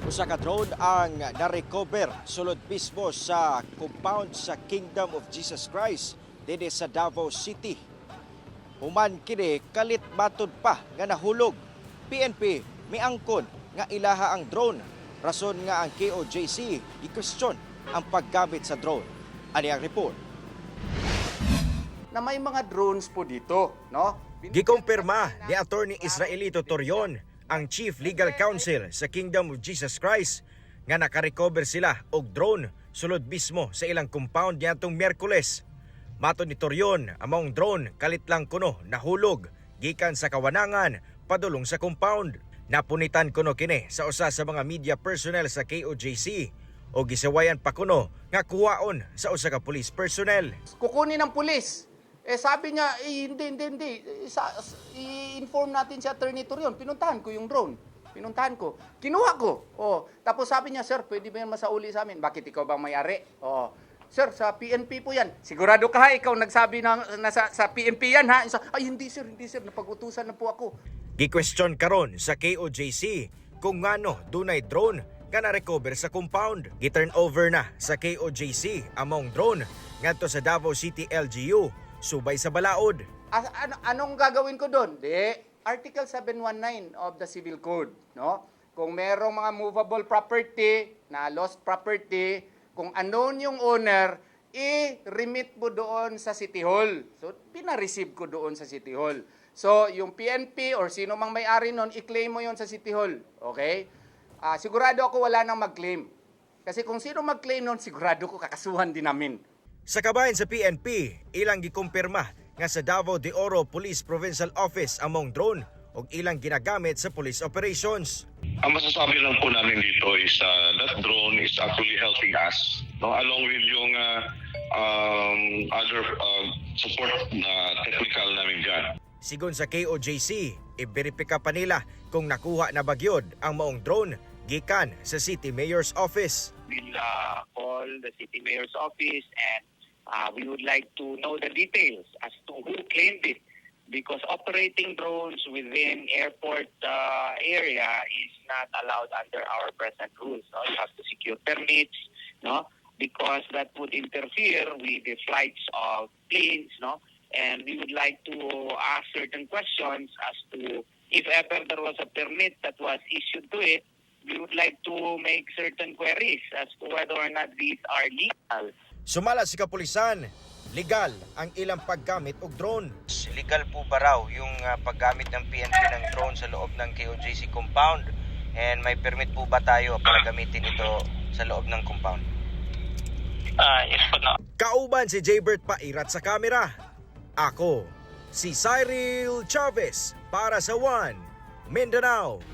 Usa ka drone ang na-recover sulod mismo sa compound sa Kingdom of Jesus Christ dinhi sa Davao City. Human kini kalit matud pa nga nahulog. PNP miangkon nga ilaha ang drone. Rason nga ang KOJC i-question ang paggamit sa drone. Ani ang report. Na may mga drones po dito, no? Gikumpirma ni Attorney Israelito Torion, ang Chief Legal Counsel sa Kingdom of Jesus Christ, nga nakarecover sila og drone sulod mismo sa ilang compound niadtong Miyerkules. Matod ni Torion, among drone kalit lang kuno nahulog gikan sa kawanangan padulong sa compound. Napunitan kuno kini sa usa sa mga media personnel sa KOJC o gisawayan pa kuno nga kuwaon sa usa ka police personnel. Kukunin ng pulis. Eh sabi niya, eh, hindi, hindi, hindi. Eh, i-inform natin si Attorney Torion. Pinuntahan ko yung drone. Pinuntahan ko. Kinuha ko. Oh, tapos sabi niya, "Sir, pwede ba yan masauli sa amin?" "Bakit, ikaw bang may-ari?" "Oh. Sir, sa PNP po yan." "Sigurado ka ha, ikaw nagsabi na, sa PNP yan ha?" "Ay, hindi sir, hindi sir, napag-utusan na po ako." Gi-question karon sa KOJC kung ngano dunay drone nga na-recover sa compound. Gi-turn over na sa KOJC among drone ngadto sa Davao City LGU subay sa balaod. Anong gagawin ko doon? Di, Article 719 of the Civil Code, no? Kung merong mga movable property na lost property, kung unknown yung owner, i-remit mo doon sa City Hall. So, pina-receive ko doon sa City Hall. So, yung PNP or sino mang may-ari nun, i-claim mo yon sa City Hall. Okay? Ah, sigurado ako wala nang mag-claim. Kasi kung sino mag-claim nun, sigurado ko kakasuhan din namin. Sa kabahin sa PNP, ilang gikumpirma nga sa Davao de Oro Police Provincial Office among drone ug ilang ginagamit sa police operations. Ang masasabi lang po namin dito is that drone is actually helping us, no, along with yung other support na technical namin dyan. Sigon sa KOJC, iberipika pa nila kung nakuha na ba gyud ang maong drone gikan sa City Mayor's Office. We'll call the city mayor's office and we would like to know the details as to who claimed it because operating drones within airport area is not allowed under our present rules. No? You have to secure permits, no? Because that would interfere with the flights of planes, no? And we would like to ask certain questions as to if ever there was a permit that was issued to it, we would like to make certain queries as to whether or not these are legal. Sumala sa kapulisan, legal ang ilang paggamit og drone. Legal po ba raw yung paggamit ng PNP ng drone sa loob ng KOJC compound? And may permit po ba tayo para gamitin ito sa loob ng compound? Ah, yes po, no. Kauban si Jaybert Pairat sa kamera. Ako, si Cyril Chavez para sa One Mindanao.